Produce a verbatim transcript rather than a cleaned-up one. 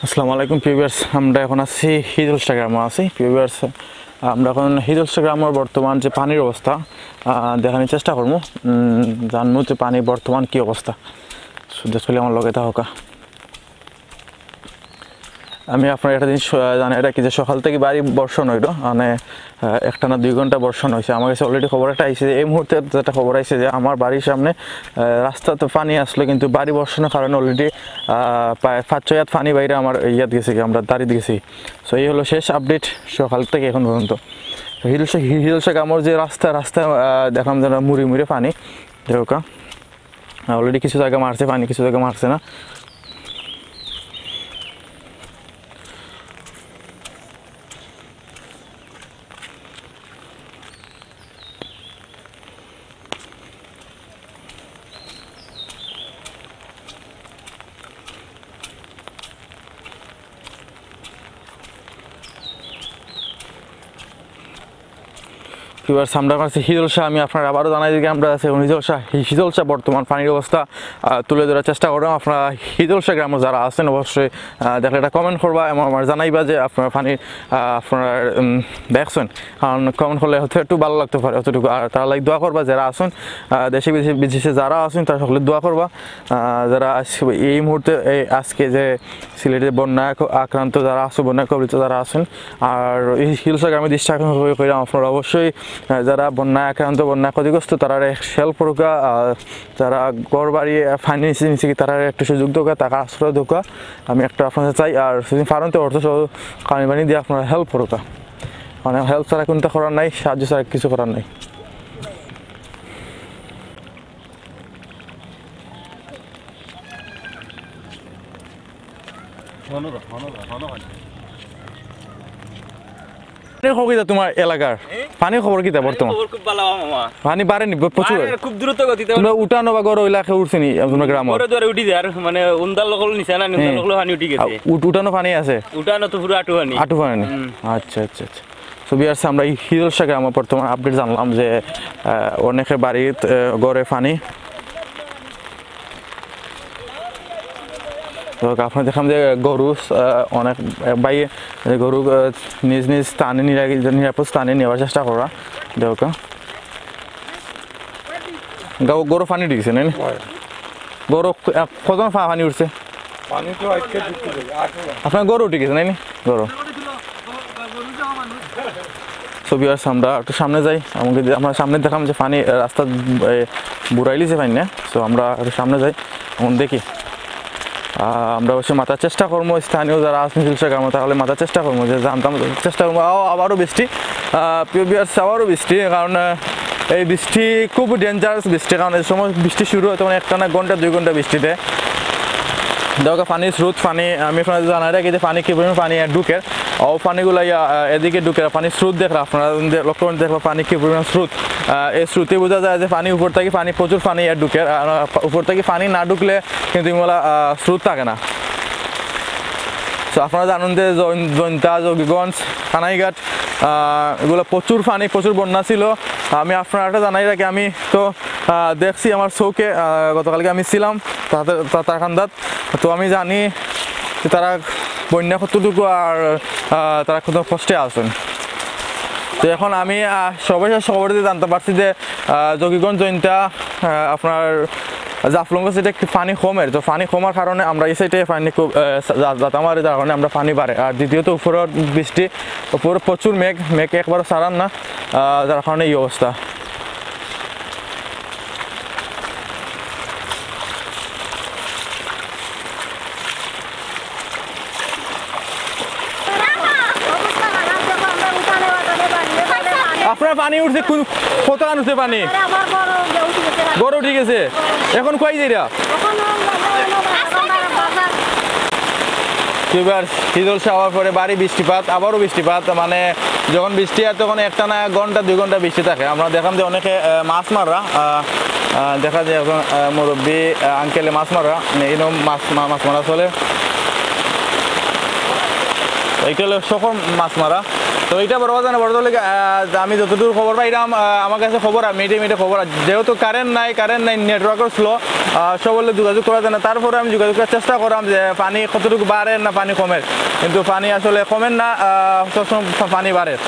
আসসালামু আলাইকুম প্রিয় ভিউয়ার্স, আমরা এখন আছি হিজলশা গ্রামো আছি। প্রিয় ভিউয়ার্স, আমরা এখন হিজলশা গ্রামর বর্তমান যে পানির অবস্থা, আহ, দেখানোর চেষ্টা করমু। উম, জানমু যে পানি বর্তমান কি অবস্থা। So, just খালি আমার লগে থাকউক্কা। আমি আপনারারে একটা জিনিস, আহ, জানাই রাখি যে সকাল থাকি ভারী বর্ষণ অইলো, মানে, আহ, একটা না দুই ঘন্টা বর্ষণ অইছে। আমার কাছে already খবর একটা আইছে যে এই মুহূর্তে একটা খবর আইছে যে আমার বাড়ির সামনে, আহ, রাস্তাত পানি আছলো, কিন্তু ভারী বর্ষণর কারণে already, আহ, প্রায় পাঁচ ছয় হাত পানি বাইরে আমার ইয়াত গেছে কি, আমরা দাড়িত গেছে। So, এই অইলো শেষ update সকাল থাকি এখন পর্যন্ত। তো হিজলশা, হিজলশা গ্রামর যে রাস্তা, রাস্তা, আহ, দেখলাম যেন মুড়ে মুড়ে পানি, দেখউক্কা। Already কিছু জাগা মারছে পানি, কিছু জাগা মারছে না। ভিউয়ার্স, আমরা আছি হিজলশা। আমি আপনারারে আবারও জানাই দিই, আমরা আছি এখন হিজলশা। হি-, হিজলশা বর্তমান পানির অবস্থা, আহ, তুলে ধরার চেষ্টা করলাম। আপনারা হিজলশা গ্রামো যারা আছেন, অবশ্যই, আহ, দেখলে একটা comment করবা এবং আমারে জানাইবা যে আপনারা পানি, আহ, আপনারা, উম, দেখছেন। কারণ comment করলে হয়তো একটু ভালো লাগতে পারে অতটুকু। আর তারা like দোয়া করবা, যারা আছেন, আহ, দেশে বিদেশে, বিদেশে যারা আছেন, তারা সকলে দোয়া করবা। আহ, যারা আজ-, এই মুহূর্তে, এই আজকে যে সিলেটে বন্যা আক-, আক্রান্ত যারা আছে, বন্যা কবলিত যারা আছেন, আর এই হিজলশা গ্রামে দৃষ্টি আকর্ষণ করে কইলাম, আপনারা অবশ্যই, আহ, যারা বন্যা আক্রান্ত, বন্যা ক্ষতিগ্রস্ত, তারারে help করউক্কা, আহ, যারা ঘর বাড়ি, আহ, পানির নিচে, নিচে কি তারারে একটু সুযোগ দেউক্কা, তারারে আশ্রয় দেউক্কা, আমি একটা আপনারারে চাই। আর যদি পারইন তো অর্থ সহ পানি পানি দিয়া আপনারা help করউক্কা, মানে help ছাড়া কুন্তা করার নাই, সাহায্য ছাড়া কিছু করার নাই। পানির খবর কিতা তুমার এলাকার? পানির খবর কিতা বর্তমান? খবর খুব ভালা, মামা। পানি বাড়েনি, ব-, প্রচুর? বাড়ে, খুব দ্রুত গতিতে। তুমরা উঠানো বা ঘরো ইলাকা উঠছেনি তুমরার গ্রামো? ঘরো দুয়ারো উঠি যার, মানে, উন্দাল অকল নিছে না, উন্দাল অকল পানি উঠি গেছে। আ, উঠ-, উঠানো পানি আছে? উঠানো তো পুরা আটু পানি। আটু পানি? হুম। আচ্ছা, আচ্ছা, আচ্ছা। So, viewers, আমরা এই হিজলশা গ্রামো বর্তমান update জানলাম যে, আহ, অনেকে বাড়িত, আহ, ঘরে পানি। তো আপনারারে দেখাম যে গরু, আহ, অনেক, আহ, ভাই, আহ, গরু, আহ, নিজ নিজ স্থানে নিরা-, নিরাপদ স্থানে নেওয়ার চেষ্টা করা। দেখউক্কা। গরু পানি উঠি গেছে, নায়নি? অয়। গরু, আহ, কতজন পা-, পানি উঠছে? পানি তো আজকে ঢুকতে দেবে, আট হাজার। আপনার গরু উঠি গেছে, নায়নি? গরু। So viewers, আমরা একটু সামনে যাই, আমাকে দে-, আমরা সামনে দেখাম যে পানি, আহ, রাস্তা, আহ, বুড়াইলিছে পানি না। So আমরা একটু সামনে যাই, এখন দেখি। আহ, আমরা অবশ্যই মাতার চেষ্টা করমু, স্থানীয় যারা আছেন হিজলশা গ্রামো, তাহলে মাতার চেষ্টা করমু, যে জানতাম, চেষ্টা করমু। আও, আবারও বৃষ্টি, আহ, প্রিয় viewers, আবারও বৃষ্টি, কারণ, আহ, এই বৃষ্টি খুব dangerous বৃষ্টি, কারণ এই সময় বৃষ্টি শুরু হয় তখন একটা না ঘন্টা দুই ঘন্টা বৃষ্টিতে। দেখউক্কা পানির স্রোত, পানি, আমি আপনারারে জানাই রাখি যে পানি কি পরিমাণ পানি ঢুকের, ও পানিগুলা ইয়া, আহ, এদিকে ঢুকের, পানির স্রোত দেখরা আপনারা, দে-, লক্ষ্য করে দেখবা পানি কি পরিমাণ স্রোত। আহ, এই স্রোতে বুঝা যায় যে পানি উপর থাকি পানি, প্রচুর পানি ইয়া ঢুকের, আর, আহ, উপর থাকি পানি না ঢুকলে কিন্তু ইগুলা, আহ, স্রোত থাকে না। So আপনারা জানইন যে জৈন-, জৈন্তা, জকিগঞ্জ, কানাইঘাট, আহ, ইগুলা প্রচুর পানি, প্রচুর বন্যা ছিল। আমি আপনারারে জানাই রাখি, আমি তো, আহ, দেখছি আমার চউখে, আহ, গতকালকে আমি ছিলাম তাতে-, তা-, তাতারকান্দাত। তো আমি জানি যে তারা বন্যা কতটুকু আর, আহ, তারা কত কষ্টে আছেন। তো এখন আমি, আহ, সর্বশেষ খবর দিয়া জানতে পারছি যে, আহ, জকিগঞ্জ জৈন্তা, আহ, আপনার জাফলং side-এ একটু পানি কমের, তো পানি কমার কারণে আমরা এই side-এ পানি খুব, আহ, জা-, জাতা মারে, যার কারণে আমরা পানি বাড়ে। আর দ্বিতীয়ত উপরর বৃষ্টি, উপরে প্রচুর মেঘ, মেঘ একবারও ছাড়ার না, আহ, যার কারণে এই অবস্থা। আপনার পানি উঠছে, কোন, কতখান উঠছে পানি? গরু উঠি গেছে। এখন কই যাইরা? Viewers, হিজলশা আওয়ার পরে ভারী বৃষ্টিপাত, আবারও বৃষ্টিপাত, মানে যখন বৃষ্টি হয় তখন একটা না ঘন্টা দুই ঘন্টা বৃষ্টি থাকে। আমরা দেখলাম যে অনেকে, আহ, মাছ মাররা, আহ, আহ, দেখা যায় একজন, আহ, মুরব্বী, আহ, uncle-এ মাছ মাররা, মানে, ইনো মাছ মা-, মাছ মারা চলে। এইটা অইলো শখর মাছ মারা। তো এইটা বড় কথা না, বড় কথা অইলো কি, আহ, আমি যতদূর খবর পাইরাম, আহ, আমার কাছে খবর আর মিটে মিটে খবর আর যেহেতু current নাই, current নাই, network-ও slow, আহ, সবলে যোগাযোগ করা যায় না। তারপরে আমি যোগাযোগ করার চেষ্টা করাম যে পানি কতটুকু বাড়ের না পানি কমের, কিন্তু পানি আসলে কমের না, আহ, সবসময় পা-, পানি বাড়ের।